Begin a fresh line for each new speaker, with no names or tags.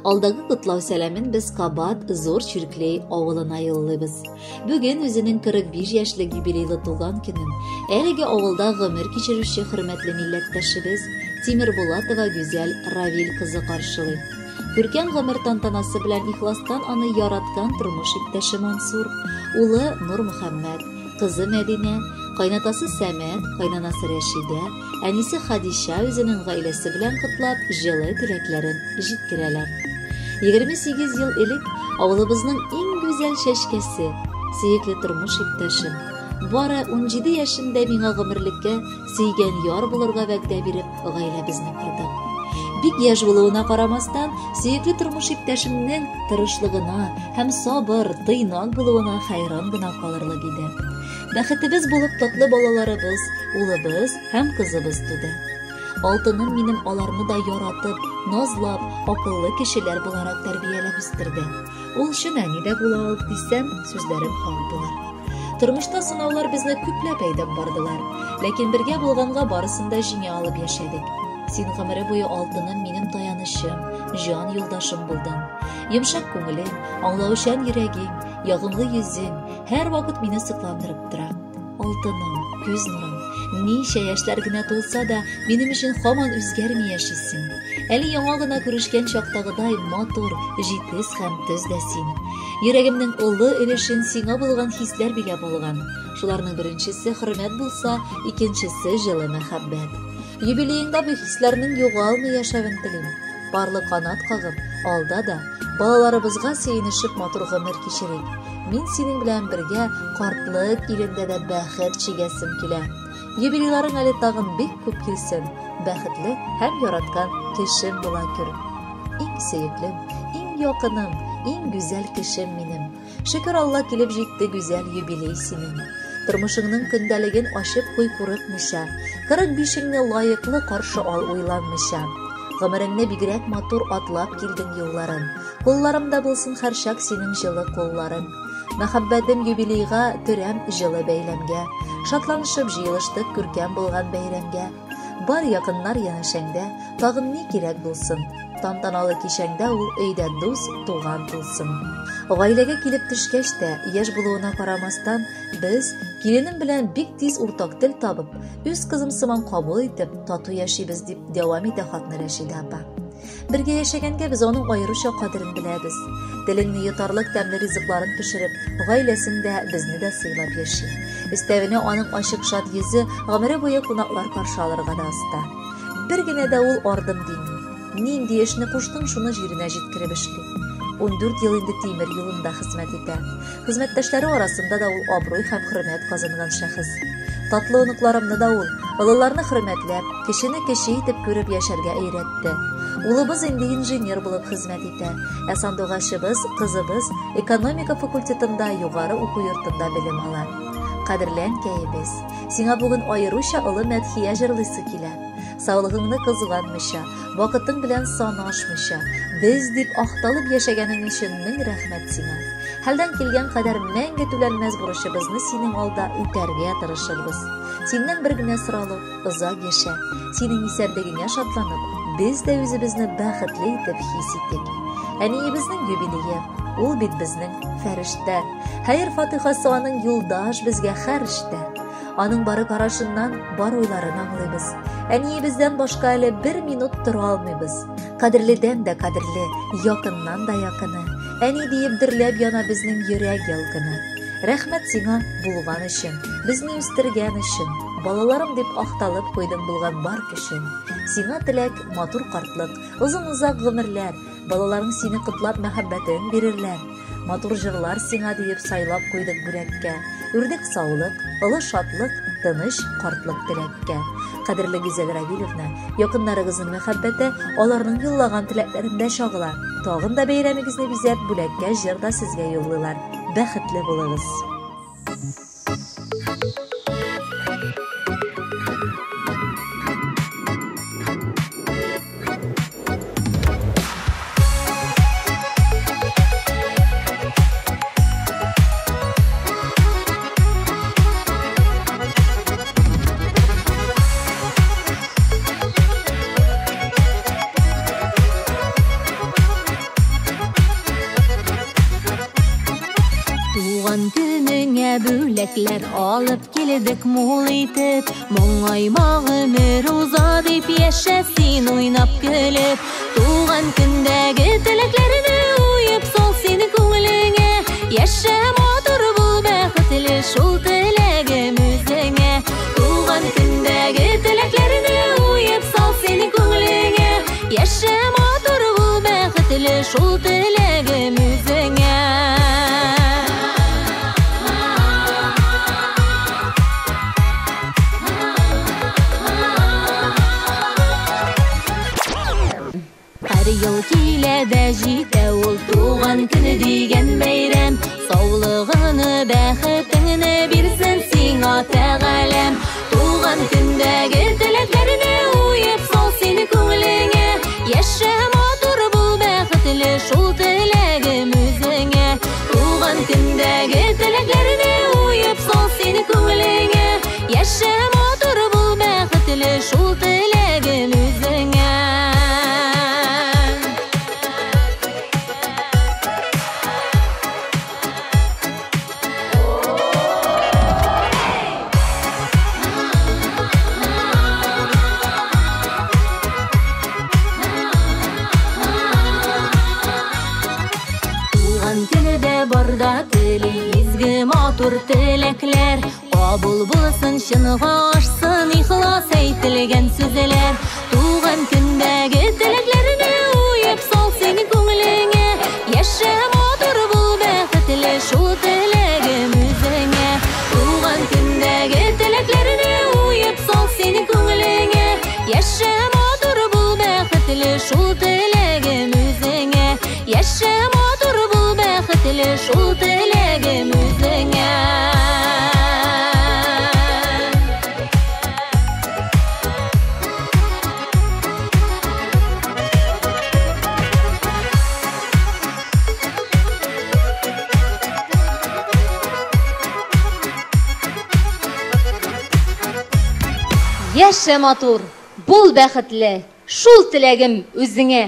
Алдагы котлау сәламен без кабат Зур Чирклей авылына юллыйбыз. Бүген үзенең 45 яшьлек юбилейлы туган көнен әлеге авылда гомер кичерүче хөрмәтле милләттәшебез Тимербулатова Гүзәл Равил кызы каршылый. Күркәм гомер тантанасы белән ихластан аны яраткан тормыш иптәше Мансур, улы Нурмөхәммәт, кызы Мәдинә, кайнатасы Сәмәт, кайнанасы Рәшидә, әнисе Хадичә үзенең гаиләсе белән котлап, җылы теләкләрен җиткерәләр. 28 ел элек авылыбызның иң гүзәл чәчкәсе, сөекле тормыш иптәшем, бары 17 яшендә миңа гомерлеккә сөйгән яр булырга вәгъдә биреп, гаиләбезне кордык. Бик яшь булуына карамастан, сөекле тормыш иптәшемнең тырышлыгына һәм сабыр, тыйнак булуына хәйран гына калырлык иде. Бәхетебез булып татлы балаларыбыз, улыбыз һәм кызыбыз туды. Алтыным минем аларны да яратып, назлап, акыллы кешеләр буларак тәрбияләп үстерде. Ул чын әни дә була алды дисәм, сүзләрем хак булыр. Тормышта сынаулар безне күпләп әйдәп бардылар. Ләкин бергә булганга барысын да җиңә алып яшәдек. Син гомере буе алтыным минем таянычым, җан юлдашым булдың. Йомшак күңелең, аңлаучан йөрәгең, ягымлы йөзең һәрвакыт мине сокландырып тора. Алтыным, күз нурым, ничә яшьләр генә тулса да, минем өчен һаман үзгәрми яшисең. Әле яңа гына күрешкән чактагыдай матур, җитез һәм төз дә син. Йөрәгемнең олы өлешен сиңа булган хисләр биләп алган. Шуларның беренчесе хөрмәт булса, икенчесе җылы мәхәббәт. Юбилееңда бу хисләрнең югалмый яшәвен телим. Парлы канат кагып, алда да, балаларыбызга сөенешеп матур гомер кичерик. Мин синең белән бергә картлык илендә дә бәхет чигәсем килә. Юбилейларың әле тагын бик күп килсен. Бәхетле һәм яраткан кешем була күр. Иң сөеклем, иң якыным, иң гүзәл кешем минем. Шөкер Алла килеп җитте гүзәл юбилей синең. Тормышыңның көндәлеген ачып куй курыкмыйча. 45-еңне лаеклы каршы ал уйланмыйча. Гомереңне бигрәк матур атлап килдең юлларын. Кулларымда булсын һәрчак синең җылы кулларың. Мәхәббәтем юбилейга төрәм җылы бәйләмгә. Шатланышып җыелыштык күркәм булган бәйрәмгә. Бар якыннар янәшәңдә, тагын ни кирәк булсын? Тантаналы кичәңдә ул өйдә дус, туган булсын. Гаиләгә килеп төшкәч тә, яшь булуына карамастан, без киленем белән бик тиз уртак тел табып, үз кызым сыман кабул итеп, тату яшибез, дип дәвам итә хатны Рәшидә апа. Бергә яшәгәнгә без аның аеруча кадерен беләбез. Телеңне йотарлык тәмле ризыкларын пешереп, гаиләсен дә, безне дә сыйлап яши. Өстәвенә аның ачык шат йөзе гомере буе кунаклар каршы алырга да оста. Бер генә дә ул ардым дими. Нинди эшне куштың, шуны җиренә җиткереп эшли. 14 ел инде тимер юлында хезмәт итә. Хезмәттәшләре арасында да ул абруй һәм хөрмәт казанган шәхес. Татлы оныкларымны да ул, олыларны хөрмәтләп, кечене кече итеп күреп яшәргә өйрәтте. Улыбыз инде инженер булып хезмәт итә, ә сандугачыбыз, кызыбыз экономика факультетында югары уку йортында белем ала. Кадерле әнкәебез, сиңа бүген аеруча олы мәдхия җырлыйсы килә. Саулыгыңны кызганмыйча, вакытың белән санашмыйча, без дип акталып яшәгәнең өчен мең рәхмәт сиңа. Хәлдән килгән кадәр мәңге түләнмәс бурычыбызны синең алда үтәргә тырышырбыз. Синнән бер генә соралу, озак яшә. Синең исәнлегеңә шатланып, без дә үзебезне бәхетле итеп хис итик. Әниебезнең юбилее, ул бит безнең фәрештә. Хәер-фатихасы аның юлдаш безгә һәр эштә. Аның бары карашыннан бар уйларын аңлыйбыз. Әниебездән башка әле бер минут тора алмыйбыз. Кадерледән дә кадерле, якыннан да якыны. Әни диеп дөрләп яна безнең йөрәк ялкыны. Рәхмәт сиңа булган өчен, безне үстергән өчен. Балаларым дип акталып куйдың булган бар көчен. Сиңа теләк матур картлык, озын-озак гомерләр. Балаларың сине котлап мәхәббәтен бирерләр. Матур җырлар сиңа диеп сайлап куйдык бүләккә. Үрдек саулык, олы шатлык, тыныч картлык теләккә. Кадерле Гүзәл Равилевна, якыннарыгызның мәхәббәте аларның юллаган теләкләрендә чагыла. Тагын да бәйрәмегезне бизәп, бүләккә җыр да сезгә юллыйлар. Бәхетле булыгыз!
Бүләкләр алып килдек мул итеп. Моңайма, гомер уза дип, яшә син уйнап көлеп. Туган көндәге теләкләрне уеп сал син күңелеңә. Яшә матур бул, бәхетле, шул теләгем үзеңә. Туган көндәге теләкләрне уеп сал син күңелеңә. Яшә матур бул, бәхетле, шул теләгем үзеңә. Һәр ел килә дә җитә ул туган көне дигән бәйрәм. Саулыгыңны, бәхетеңне бирсен сиңа Тәгаләм. Туган көндәге теләкләрне уеп сал син күңелеңә. Яшә матур бул, бәхетле, шул теләгем үзеңә. Туган көндәге теләкләрне уеп сал син күңелеңә. Яшә матур бул, бәхетле, шул теләгем үзеңә. Туган көне барда тели изге матур теләкләр. Кабул булсын, чынга ашсын ихлас әйтелгән сүзләр. Туган көндәге теләкләрне уеп сал син күңелеңә. Яшә матур бул, бәхетле, шул теләгем үзеңә. Туган көндәге теләкләрне уеп сал син күңелеңә. Яшә матур бул, бәхетле, шул теләгем үзеңә. Яшә матур бул, бәхетле, шул теләгем үзеңә.
Яшә матур, бул бәхетле, шул теләгем үзеңә.